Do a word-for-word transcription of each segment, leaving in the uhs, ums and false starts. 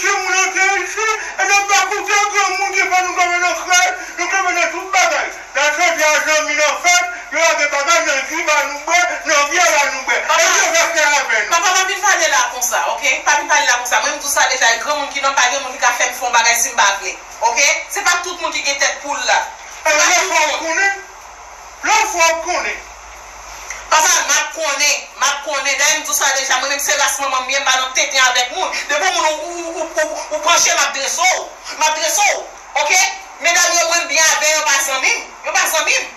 Timoun antre isit, e n ap pa koute granmoun ki fè nou kanpe nan krèy, nou kanpe nan tout bagay. N al chante a zanmi nan fèt, yo lage bagay nan ji ba nou bwè, nan vyè ba nou bwè. Epi yo fè krèy avè nou. Papa, pa vin pale la konsa, oke? Pa vin pale la konsa. Mwen, m di w sa deja, e granmoun ki nan, pa gen moun ki ka fè m fè yon bagay si m pa vle, oke? Se pa tout moun ki gen tèt poul la. E lè fò w konnen, lè fò w konnen. Papa, m ap konnen, m ap konnen. Dayè, m di w sa deja, mwen menm se ras manman m ye, m pa nan tenten avèk moun. Depi yon moun ou, ou, ou, ou, ou panche, m ap drese w. M ap drese w. Oke? Medam yo, mwen byen avè yo, pa zanmi m. Yo pa zanmi m.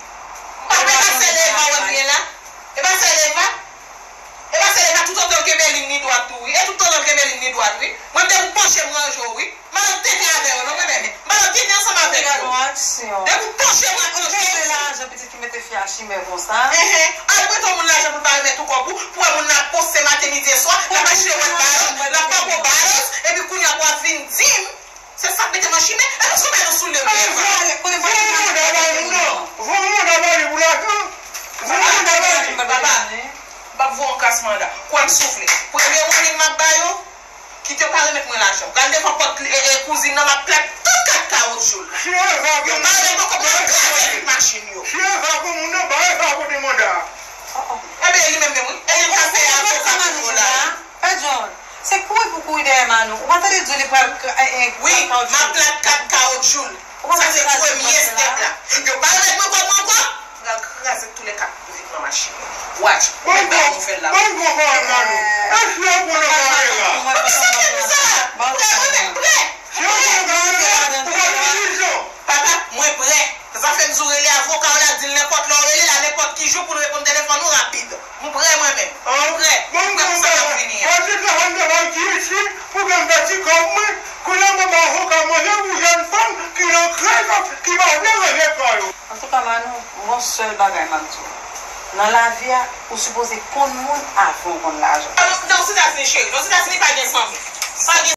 Papa, e pa sèl Eva wè m byen la. E pa sèl Eva. E pa sèl Eva, toutotan l kenbe liy li dwat tou, wi. E toutotan l kenbe liy li dwat, wi. Mwen, depi w panche, m ranje w, wi. M pa nan tenten avè yo, non, mwen menm. M pa nan tenten ansanm avè yo. Depi w panche, m ap ranje w. Enhen. Al prete yon moun lajan pou l pa remèt ou kòb ou, pou wè moun nan ap poste maten, midi e swa, l ap achte wèt ba yo, l ap poko ba yo, epi kounye a pou ap vin di m, se sa k mete m nan chimen, e paske w bay yon soulye m, Eva. Voye yon manda ba li, non. Voye yon manda ba li pou lajan. Voye yon manda ba li. Papa, m ap voye yon kras manda. Kwè m soufle. Premye warning m ap ba yo, kite yo pa remèt mwen lajan. Pral devan pòt e, e, kouzin nan, m ap plat tout kat kawotchou l. Yo pa remèt mwen kòb mwen, m kraze tout machin yo. Si Eva gon moun nan, ba Eva pote manda a. Ebyen, li menm menm, wi. E li m ka fè avoka pou yo la. Pè John, se kouri pou kouri dèyè Manou. Ou pa tande di w li pral kra-, e, e, wi, m ap plat kat kawotchou l. Sa se premye step la. Yo pa remèt mwen kòb mwen ankò. Pral kraze tou le kat kouzin nan machin. Watch. Mwen ba nou fè l la. Ban m pran kòb Manou. Èske yo pran nan kamera? Mwen prè, mwen menm prè. Si yo pran nan kamera, ou pral nan prizon. Papa, mwen prè. Zafè m di w rele avoka w la, di l nenpòt lè w rele la, nenpòt ki jou pou l reponn telefòn ou rapid. M prè mwen menm. M prè. Ban m pran kòb Manou. Mwen te travay travay ki isit pou gen pèdi kòb mwen. Kounye a mwen ba avoka mwen, yon jèn fanm ki nan krèy, ki pa vle ranje kò yo. Antouka, Manou, gon sèl bagay m ap di w. Nan lavi a, ou sipoze konn moun avan w konn lajan. Nan Ozetazini, cheri, nan Ozetazini pa gen zanmi. Pa gen